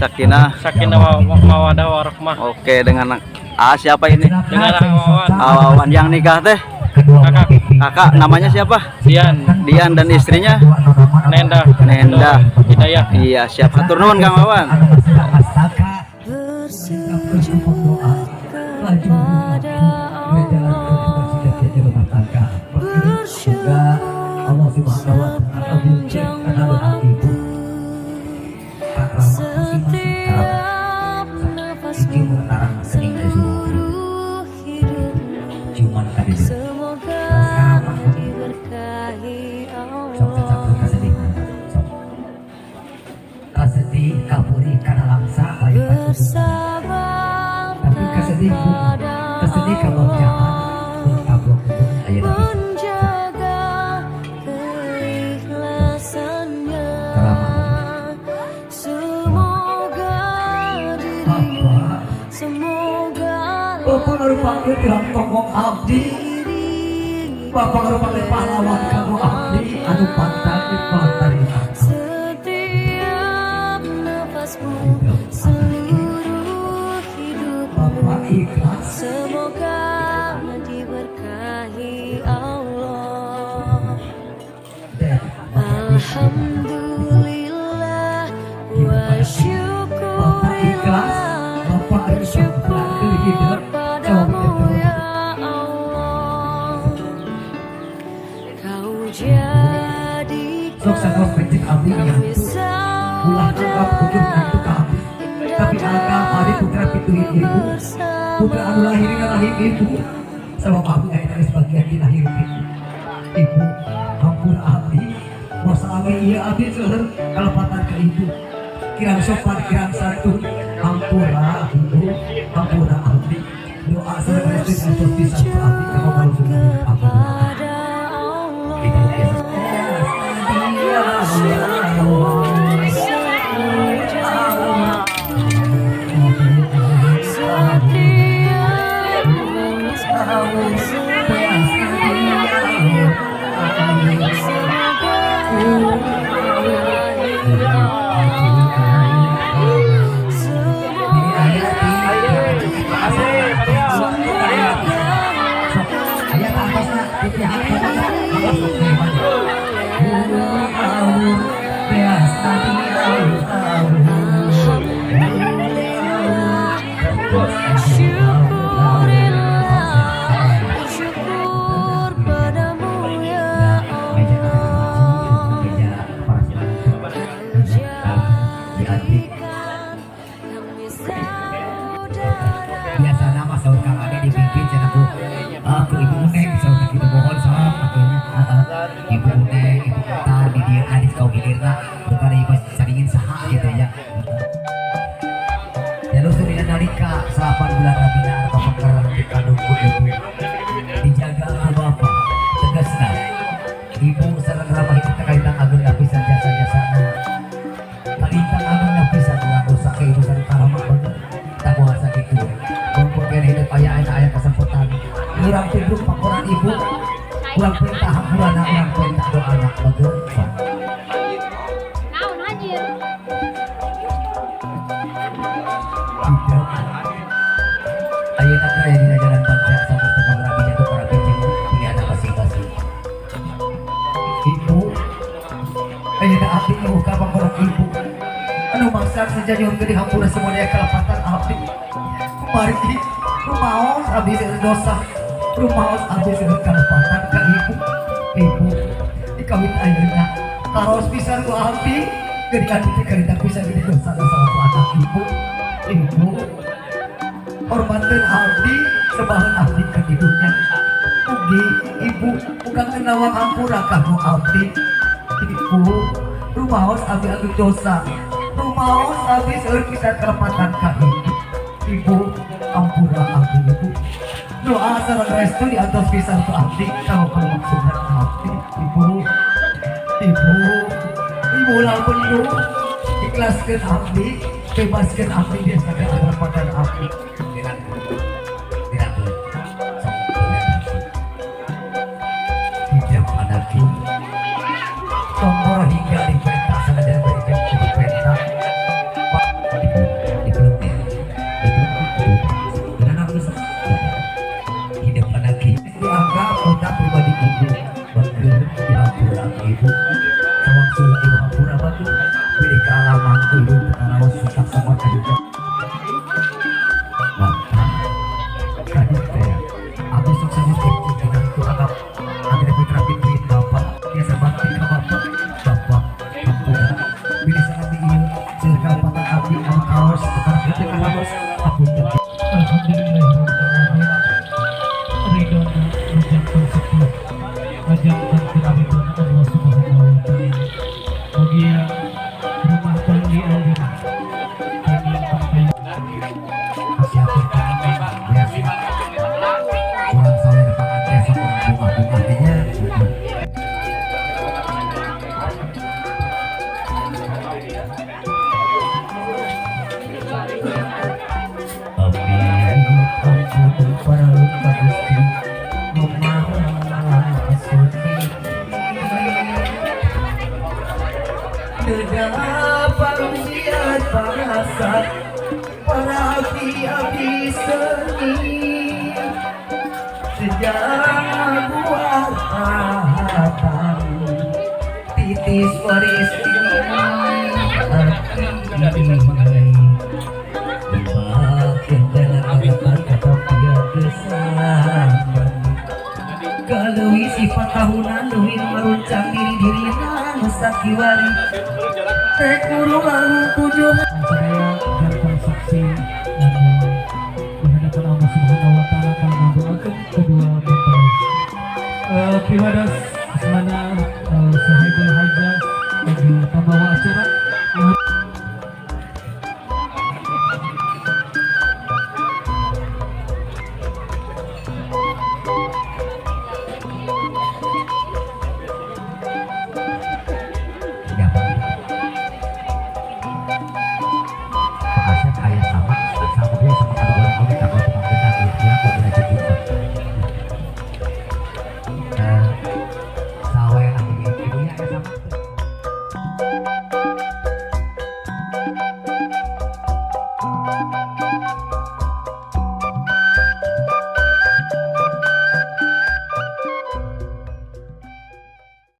Sakinah. Sakinah mawadah warahmah. Oke, dengan siapa ini? Dengan Wawan. Wawan yang nikah teh? Kakak. Kakak namanya siapa? Dian. Dian dan istrinya? Nenda. Nenda. Hidayah. Iya, siap. Hatur nuhun Kang Wawan. Bersujud kepada Allah, bersyukur sepanjang waktu, setiap nafasmu, seluruh hidupmu, semoga diberkahi Allah. Bersabar kepada Allah, menjaga keikhlasannya. Semoga dirimu, semoga Bapak ngarupakeun pirang tokoh abdi, diiringi Bapak ngarupakeun pahlawan kamu abdi anu pantang di setiap nafasmu, seluruh hidupmu, Bapak ikhlas. Semoga diberkahi Allah. Alhamdulillah wa Bapak ikhlas, syukurillah, Bapak bersyukur padamu ya Allah. Kau Sok jadikan sanos pencet abdi kami ngantuk. Ulah anggap ujung ngantuk ka abdi. Tapi anggap hari putra pituhin ibu. Putra anu lahir dina rahim ibu. Sabab abdi aya dari sebagian di lahir ibu. Ibu hampura abdi. Masa abdi ieu abdi seueur kalepatan ka ibu. Kirang sopan, kirang santun, hampura ibu, hampura abdi. Doa sareng restu atos pisan ku abdi ka kalungsungan abdi. Kepada Allah. Bersyukur sepanjang waktu, setiap nafasmu, seluruh hidupmu, semoga diberkahi Allah. Semoga Alhamdulillah, syukurillah, bersyukur padamu ya Allah. Kau jadikan kami saudara. Biasa nama saur Kang Ade dipimpin cenah ku ku Ibu Uneng saur kitu mohon sok atunya Ibu Uneng, Ibu Entar di dieu adi kau gilirna bukan ieu saringin saha gitu ya. Jalur dina nalika 8 bulan rabina anu kapengker dikandung ku ibu dijaga ku bapa, tegasna ibu sareng rama hidup teh kalintang ageung pisan jasa-jasana, kalintang ageung pisan urang dosa ke ibu sareng karama bager tak kuasa kitu. Mumpung kene hidup aya aya aya kesempatan urang tubruk pakoran ibu, urang perintah hampurana, urang perintah doana bager sok. Naon anjir? Ayeuna teh aya dina jalan bangsa sampai tukang rabi jatuh rabi jeung pilihan masing-masing. Ibu, ayeuna abdi nyuwuh ka pangkoran ibu. Anu maksa seja nyuhunkeun dihampura semuanya kalepatan abdi. Kumargi rumaos abdi seueur dosa, rumaos abdi seueur kalepatan ka ibu. Ibu dikawin ayeuna karos pisan ku abdi, geuning abdi teh kalintang pisan geuning dosa-dosa ku anak ibu. Ibu hormatkeun abdi, sebahan abdi ka didunya. Mugi ibu bukan nawang hampura kanggo abdi. Ibu rumaos abdi anu dosa, rumaos abdi seueur pisan kalepatan ka ibu. Ibu ampura abdi ibu. Doa sareng restu diantos pisan ku abdi kanggo kalumangsungan abdi. Ibu, ibu, ibu ulah penuh ikhlaskeun abdi, bebaskeun abdi biasa kalepatan abdi. Hijab anaki tombol hingga di peta sengaja beri di peta. Hati abdi sedih sejak buatan titis waris Kalui sifat tahunan duit meruncang diri diri nang sakiwari rek muru lalu tujuh. Saya ganteng saksi di hadapan Allah Subhanahu wa Ta'ala kami mendoakan kedua mempelai. Kiwadas.